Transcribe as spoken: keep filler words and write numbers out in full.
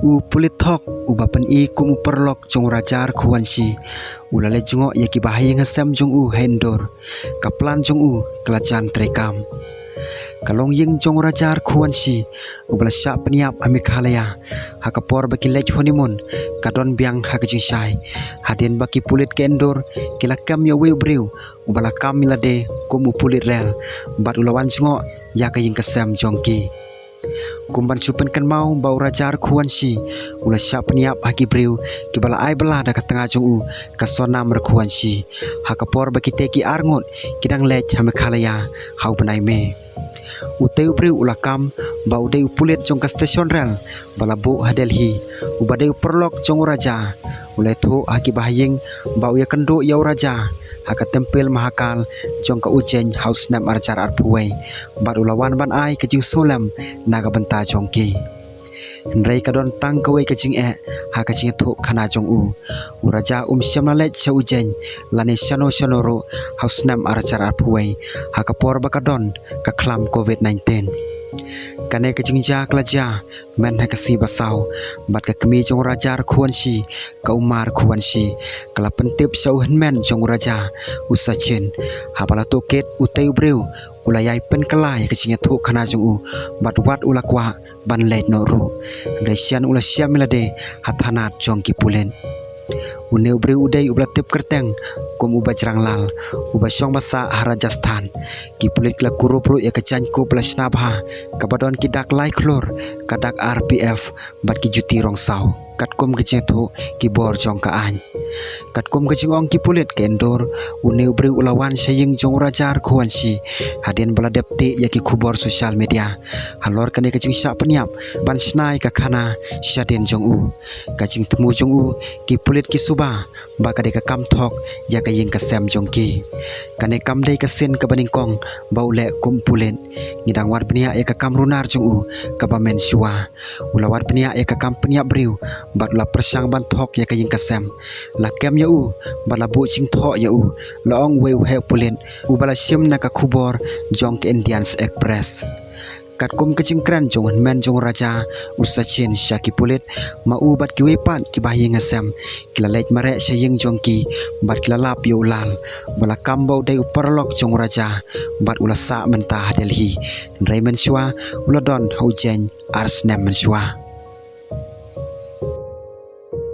U pulit thok uba pyni kum u paralok jong u Raja Raghuvanshi u la leit jngoh ïa ki bahaïing hasem jong u ha Indore. Ka plan jong u ka la jan treikam. Ka longïing jong u Raja Raghuvanshi uba la shah pynïap ha Meghalaya ha ka por ba ki leit honeymoon ka don biang ha ka jingshai. Hadien ba ki pulit ka Indore ki la kem ïa uwei u briew uba la kam ïa lade kum u pulit rel bad u la wan jngoh ïa ka ïing ka sem jong ki. Kum ban shu pynkynmaw ba u Raja Raghuvanshi u la shah pynïap ha ki briew kiba la ai bylla da ka tnga jong u ka Sonam Raghuvanshi ha ka por ba kite ki arngut ki dang leit ha Meghalaya ha u bnai May. Utei u briew u la kam ba u dei u pulit jong ka station rel ba la buh ha Delhi, uba dei u paralok jong u Raja. U la ïathuh ha ki bahaïing ba u ïakynduh ïa u Raja ha ka Temple Mahakal jong ka Ujjain ha u snem arhajar arphew wei bad u la wan ban ai ka jingsngewlem na ka bynta jong ki. Hynrei ka don tang kawei ka jingeh ha ka jingïathuh khana jong u. U Raja um shym la leit sha Ujjain lane shano shano ruh ha u snem arhajar arphew wei ha ka por ba ka don ka khlam covid nineteen. Kane ka jingjia ka la jia mynha ka sngi ba saw bad ka kmie jong u Raja Raghuvanshi, ka Uma Raghuvanshi, ka la pyntip sha u hynmen jong u Raja, u Sachin. Haba la tohkit, utei u briew u la ïai pynkylla ïa ka jingïathuh khana jong u bad wat u la kwah ban leit noh ruh. Hynrei shen u la shem ïa lade ha thanat jong ki pulit. Une u briew u dei uba la tip kyrteng kum u Bajrang Lal, uba shong ba sah ha Rajasthan. Ki pulit ki la kurup ruh ïa ka jaiñkup ba la shna bha kaba don ki dak lai khlur, ka dak R P F bad ki juti rong saw, katkum ka jingïathuh ki bor jong ka aiñ. Katkum ka jingong ki pulit ka Indore, une u briew u la wan sha ïing jong u Raja Raghuvanshi hadien ba la dep tih ïa ki khubor social media halor kane ka jingshah pynïap ban shna ïa ka khana shadien jong u. Ka jingthmu jong u, ki pulit ki suba ba ka dei ka kam thok ïa ka ïing ka sem jong ki. Kane kam dei ka sien kaba nyngkong ba u leh kum pulit. Ngi dang wad bniah ïa ka kam runar jong u kaba mynshuwa. U la wad bniah ïa ka kam pynïap briew bad u la pyrshang ban thok ïa ka ïing ka sem. La kem ïa u bad la buh jingthoh ïa u, la ong uwei u heh pulit uba la shim na ka khubor jong ka Indian Express. Katkum ka jingkren jong u hynmen jong u Raja, u Sachin, sha ki pulit, ma u bad kiwei pat ki bahaïing hasem ki la leit mareh sha ïing jong ki bad ki la lap ïa u Lal, ba la kam ba u dei u paralok jong u Raja bad u la sah mynta ha Delhi. Hynrei mynshuwa u la don ha Ujjain ar snem mynshuwa.